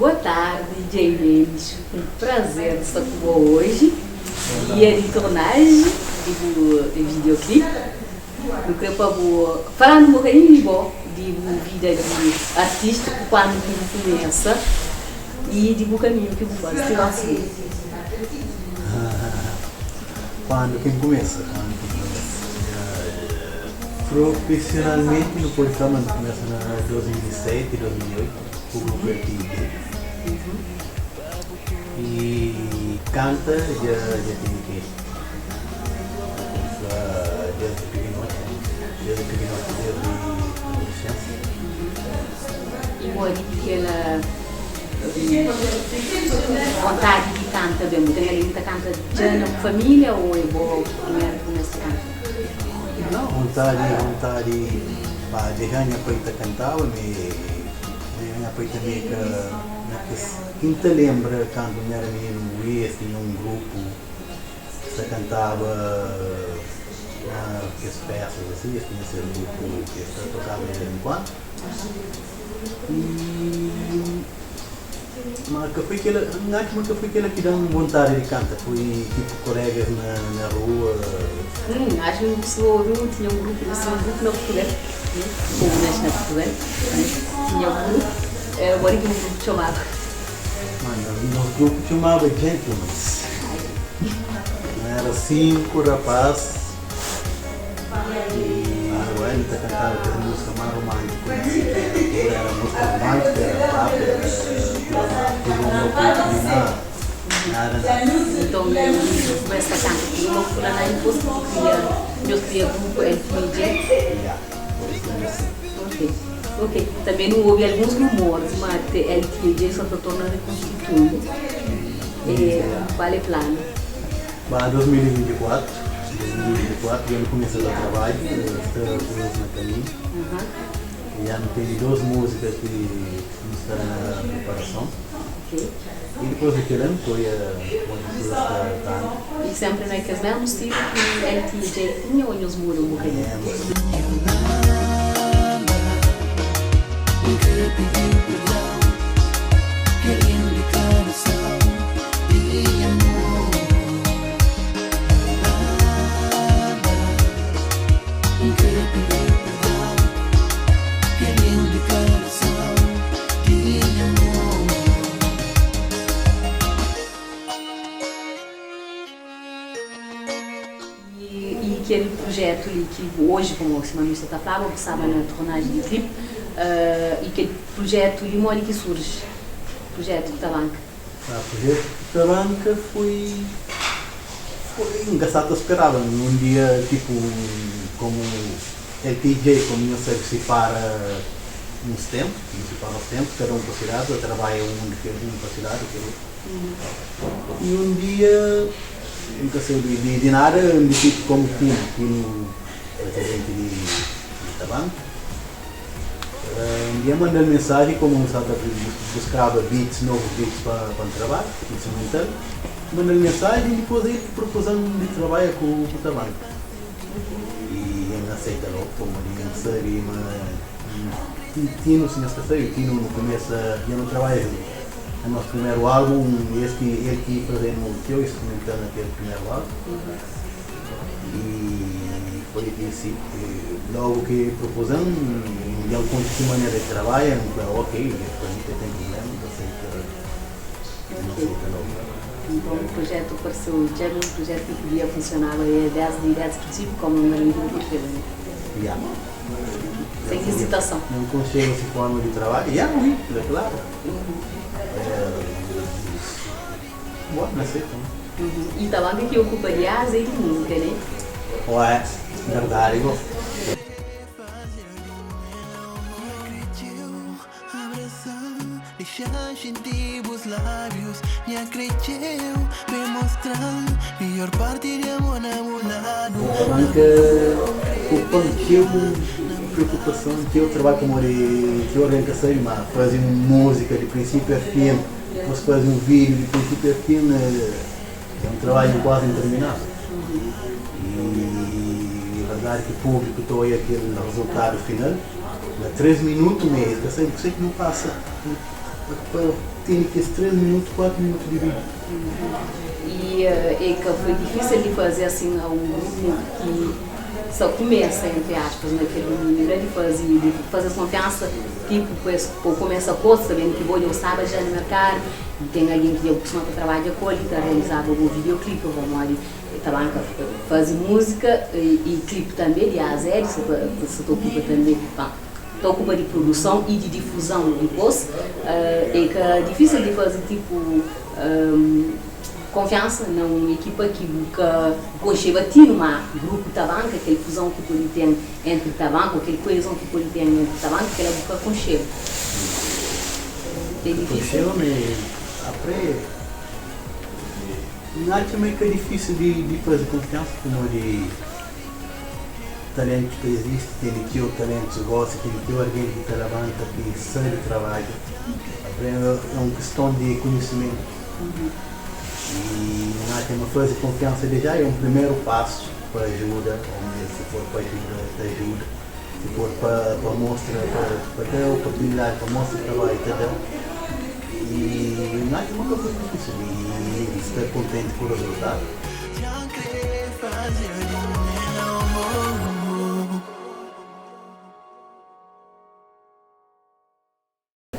Boa tardi, Jay Mendes. Un prazer sta ku bo oji, dia di tornaji di bu videoclip. Nu kre pa bu fala-nu un bokadinhu di bo, di bu vida di artístiku, kuandu ki bu kumesa i di bu kaminhu ki bu faze ti gosi li. Kuandu ki N kumesa? Kuandu ki N kumesa? Profissionalmenti nu pode fla ma N kumesa na 2007, 2008 ku grupu LTID. E kanta dja dja tene ki fla desdi pikinoti, desdi pikinoti desdi adolescensia. I modi ki kel vontadi di kanta ben? Bu ten algen ki ta kanta dja na bu familia o é bo ki primeru ki kumesa kanta? Nau, vontadi vontadi ba dexa nha pai ta kantaba mi nha pai tanbe ka na kes Ki N ta lenbra kantu mi éra mininu Ui es tinha un grupu ki ta kantaba na kes féstas asi, es tinha ses grupu ki es ta tokaba di vês en kuandu. I ma ka foi kela, N atxa ma ka foi kela ki da-m vontadi di kanta, foi tipu kolégas na rua. Acho que pessoa tinha um grupo, tinha um grupo na Portugal, né? Como nasce na Portugal, né? Tinha um grupo. Era modi ki bu grupu txomaba? Mano, nos grupu txomaba Gentlemans. Nu era 5 rapaz i ué, nu ta kantaba kes múzika más romántiku na altura. Era múzika romántiku, era rap, era tudu uma ku nada, nada, nada. Nton, nhos kumesa ta kanta tudu uma ku nada dipôs ki bu kria, nhos kria grupu LTJ? Ya, foi assim. Ok. Ok, tanbe nu obi alguns rumores ma LTJ sa ta torna rekonstitui. E kual é planu? Ba 2024, 2024 dja nu kumesa ta trabadju, sta ku na kaminhu. Dja nu tene 2 múzika ki nu sta na preparason. I dipôs di kila nu ta oia modi ki kuzas ta anda. I senpri na kes mesmu stilu ki LTJ tinha ô nhos muda un bokadinhu? I kel prujetu li ki oji, komo sima nu sta ta flaba, bu staba na tornaji di klip, i kel prujetu li modi ki surji? Prujetu Tabanka. Prujetu Tabanka foi, foi, N ka sta ta speraba un dia tipu komu LTJ, komu nhos sabe sipara uns tenpu, nu sipara uns tenpu, kada un pa si ladu, ta trabadja un di kel un pa si ladu, kel otu. I un dia, N ka sabe di di nada, N disidi komu Tino, Tino prezidenti di Tabanka, un dia N manda-l mensaji komu N sta ta buskaba beats, novus beats pa pa N trabadja, instrumental, N manda-l mensaji i dipôs el ki propoza-m di trabadja ku Tabanka. I N aseita logu pamodi N sabe ma Tino, si nhos ka sabe, Tino nu kumesa dja nu trabadja juntu. Na nos primeru álbum, es ki el ki faze-nu txeu instrumental na kel primeru álbum. I foi si, logu ki propoze-m, dja N konxe si manera di trabadja, N fla ok, pa mi ka ten prubléma, N ta aseita, N aseita logu. Nton projetu parseu dja un projetu ki podia funsionaba desdi desdi prinsipiu komu un algen ki bu konxeba, ne? Ya. Sen izitason. N konxeba si forma di trabadja, ya, ui, klaru. Bom, na aceita. E tabanka ki ocupa di Ásia e di múzika, né? Ué, verdadi go. Tabanka ocupa-m txeu preokupason, txeu trabadju pamodi txeu algen ka sabe ma faze un múzika di prinsípiu a fin, dipôs faze un vídiu di prinsípiu a fin é un trabadju kuazi interminável. I é verdadi ki públiku ta odja kel rezultadu final na 3 minutu, ma es ka sabe kuzê ki nu pasa. Pa tene kes 3 minutu, 4 minutu di vídiu. I é ka foi difísil di faze asin a un grupu ki sta kumesa, entri aspas, na kel dumíniu la di faze, di faze-s konfiansa, tipu pa es pa kumesa ku otus, sabendu ki bo dja bu staba ja na merkadu i ten algen ki dja bu kustuma ta trabadja ku el ki ta realizaba bo videoclip, pamodi Tabanka faze múzika i klip tanbe di A a Z, sa ta okupa tanbe, ba, ta okupa di produson i di difuzon dipôs. É ka difísil di faze tipu konfiansa na un ekipa ki bu ka konxeba tinu, má grupu Tabanka, kel fuzon ki pode ten entri Tabanka, ô kel koezon ki pode ten entri Tabanka, kela bu ka konxeba. É difísil? Konxeba, ma apre. N atxa ma é ka difísil di faze konfiansa pamodi talentus ta izisti, ten di txeu talentus gosi, ten di txeu algen ki ta labanta ki sabe trabadja. Aprende é un kiston di konhisimentu i N atxa ma faze konfiansa deja é un primeru pasu pa ajuda, ô mesmu si for pa ajuda ta ajuda, si for pa mostra pa da oportunidadi pa mostra trabadju ta da. E N atxa ma ka foi difísil i N sta kontenti ku rezultadu.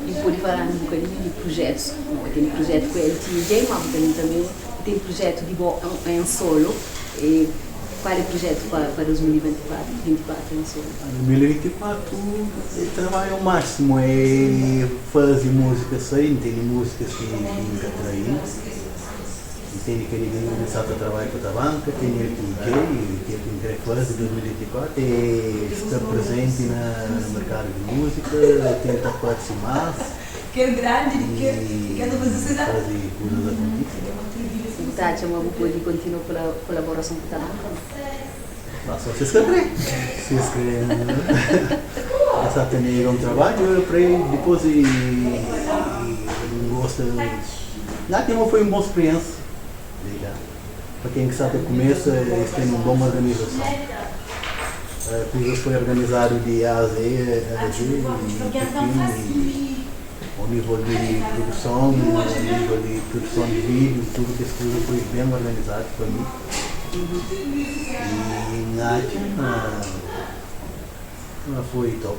I pode fala-nu un bokadinhu di prujetus. Bo ten prujetu ku LTJ, ma bu ten tanbe bu ten prujetu di bo en solo. E kual é prujetu pa 2024 24 en solo? 2024 é trabalha o máximo, é faze música sai, N tene músicas ki N ka tra ainda, N tene kel li N sa ta trabalha ku Tabanka, tene LTJ, kel ki N kre faze 2024 é sta presente na merkadu di músika, tenta parse más e faze kuzas akontise. Bu ta atxa ma bu pode kontinua kolaborason ku Tabanka? Mas só se es ka kre. Se es kre, es sa ta nega un trabadju, eu prei dipôs e N gosta. Na tema foi un bon spriensa. Pa ken ki sa ta kumesa, es ten un bon organizason. Kuzas foi organizadu di A a Z, a Z i ti fin i ao nível di produson, ao nível di produson di vídiu, tudu kes kuza foi ben organizadu pa mi. E N atxa ma foi top.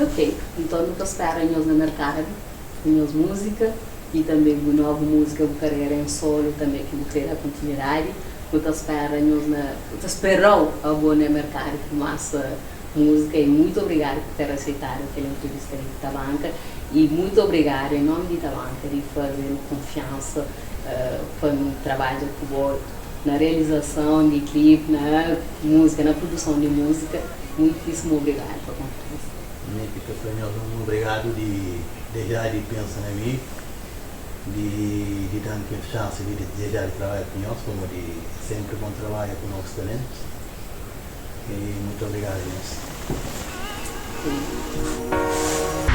Ok, nton nu ta spera nhos na merkadu ku nhos múzika i tanbe bu novu múzika, bu karera en solo tanbe ki bu kre da kontinuidadi. Nu ta spera nhos na, nu ta sperau abo na merkadu ku mas múzika i muitu obrigadu pa ter aseitadu kel entrevista li di Tabanka i muitu obrigadu en nomi di Tabanka di faze-nu konfiansa pa nu trabadja ku bo na realizason di klip, na múzika, na produson di múzika. Muitíssimu obrigadu pa konfiansa. Mi ki ta fla nhos un obrigadu di deja di pensa na mi, di di da-m kel xansi di deja di trabadja ku nhos, pamodi é sénpri bon trabadja ku novus talentus. E muitu obrigadu nhos. Sim.